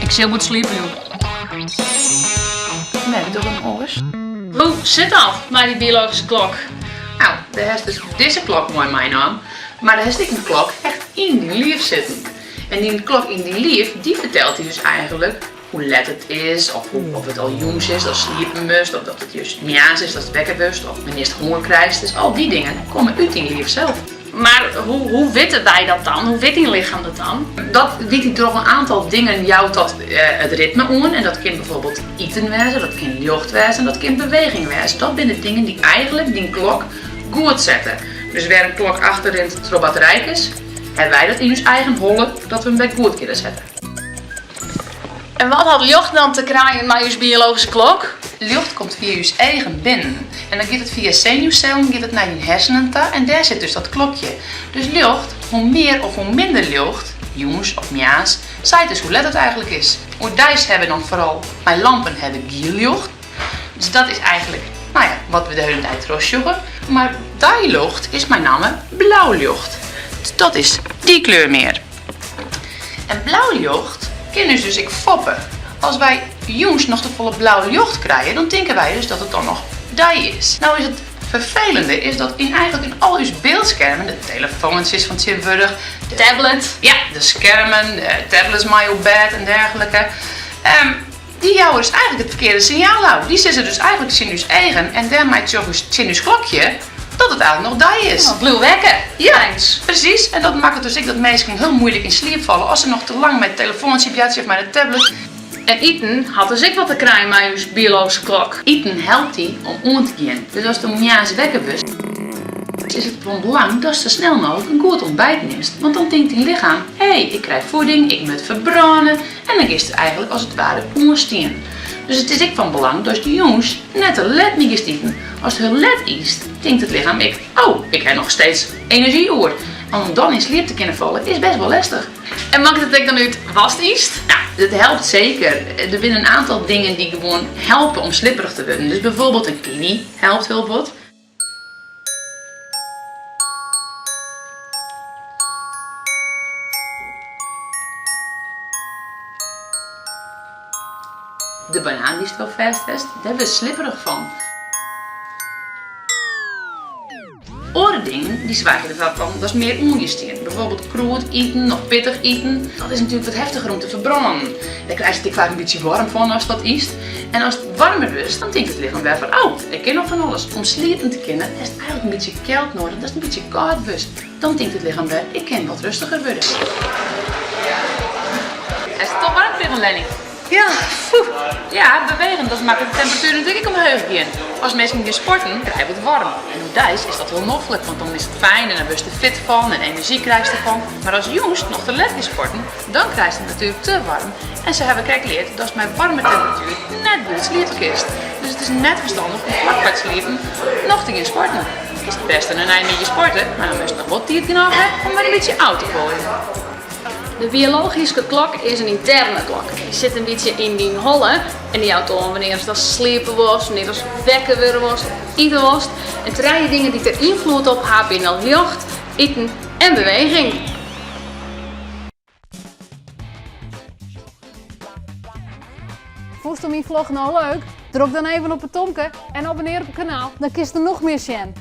Ik sil goed sliepe jûn. Nee, we dogge him oars. Hoe sit dat mei dy biologyske klok? No, dêr hast dus dizze klok moai meinaam, mar dêr hast ek in klok echt yn dyn liif sitten. En dyn klok yn dyn liif, dy fertelt dy dus eigenlik hoe let it is, of of it al jûns is, datst sliepe moatst, of dat it just moarns is datst wekker wurdst, of wannear'tst honger krijst. Dus al dy dingen komme út dyn liif sels. Mar hoe witte wy dat dan? Hoe wit dyn lichem dat dan? Dat wit hy troch in aantal dingen jout dat it ritme oan. En dat kin bijvoorbeeld iten wêze, dat kin ljocht wêze en dat kin beweging wêze. Dat binne de dingen dy't eigenlik dyn klok goed sette. Dus wêr in klok achterrint troch batterijkes, hawwe wy dat yn ús eigen holle dat we him wer goed kinne sette. En wat hat ljocht dan te krijen mei ús biologyske klok? Ljocht komt fia ús eagen binnen en dan giet it fia senuwsellen giet it nei dyn hersenen ta en dêr sit dus dat klokje. Dus ljocht, hoe mear of hoe minder ljocht, jûns of moarns, seit dus hoe let it eigenlik is. Oerdeis hawwe we dan foaral mei lampen hawwe we giel ljocht. Dus dat is eigenlik, no ja, wat we de hiele dei troch sjogge. Mar deiljocht is mei namme blau ljocht. Dus dat is dy kleur mear. En blau ljocht kin ús dus ek foppe. As wy jûns noch te folle blau ljocht krije, dan tinke wy dus dat it dan noch dei is. No is it ferfelende is dat yn eigenlik yn al ús byldskermen, de telefoantsjes fan tsjintwurdich, de tablet, ja, de skermen, de tablets mei op bêd en dergelike, dy jouwe dus eigenlik it ferkearde sinjaal ôf. Dy sizze dus eigenlik tsjin ús eagen en dêrmei tsjin ús klokje dat it eigenlik noch dei is. No, bliuw wekker. Ja, presys. En dat makket dus ek dat minsken hiel muoilik yn sliep falle as se noch te lang mei it telefoantsje bjatsje of mei de tablet. En iten hat dus ek wat te krijen mei ús biologyske klok. Iten helpt dy om oan te gean. Dus ast moarns wekker wurdst, is it fan belang datst sa snel mooglik in goed ontbijt nimst. Want dan tinkt dyn lichem, hé, ik krij foeding, ik moat ferbrâne. En dan giest eigenlik as it ware oanstean. Dus it is ek fan belang datst jûns net te let mear giest iten. Ast hiel let ytst, tinkt it lichem ek, oh, ik ha noch steeds enerzjy oer. En om dan yn sliep te kinne falle is best wol lestich. En makket it ek dan út watst ytst? Ja, dat helpt seker. Der binne in aantal dingen dy't gewoan helpe om slipperich te wurden. Dus bijvoorbeeld in kiwi helpt hiel bot. De banaan dy'tst al fêst hast, dêr wurdst slipperich fan. Oare dingen dy soargje derfoar fan datst mear oan giest stean. Bijvoorbeeld krûd iten of pittich iten. Dat is natuerlik wat heftiger om te ferbrânen. Dêr krijst it ek faak in bytsje warm fan ast dat ytst. En ast warmer wurdst, dan tinkt it lichem wer fan oh, ik kin noch fan alles. Om sliepen te kinnen hast eigenlik in bytsje kjeld noadich, datst in bytsje kâld wurdst. Dan tinkt it lichem wer, ik kin wat rêstiger wurde. Hast it toch warm krigen, Lenny? Ja, Poeh. Ja, bewegen, dat makket de temperatuer natuerlik ek omheech gean. As minsken gean sporten, krije we it warm. En oerdeis is dat hiel noflik, want dan is it fijn en dan wurdst der fit fan en enerzjy krijst derfan. Mar as jûns noch te let giest sporten, dan krijst it natuerlik te warm. En sa hawwe we krekt leard datst mei warme temperatuer net goed sliepe kinst. Dus it is net ferstannich om flak foar it sliepen noch te gean sporten. Kinst it bêste in ein middei sporte, mar dan moatst noch wol tiid genôch hawwe om wer in bytsje ôf te kuoljen. De biologyske klok is in ynterne klok. Dy sit in bytsje yn dyn holle en dy jout oan wannear'tst dan sliepe wolst, wannear'tst wekker wurde wolst, ite wolst. En trije dingen dy't der ynfloed op ha binne ljocht, iten en beweging. Fûnsto myn vlog no leuk? Drok dan even op it tomke en abonnear op it kanaal, dan kinst der noch mear sjen.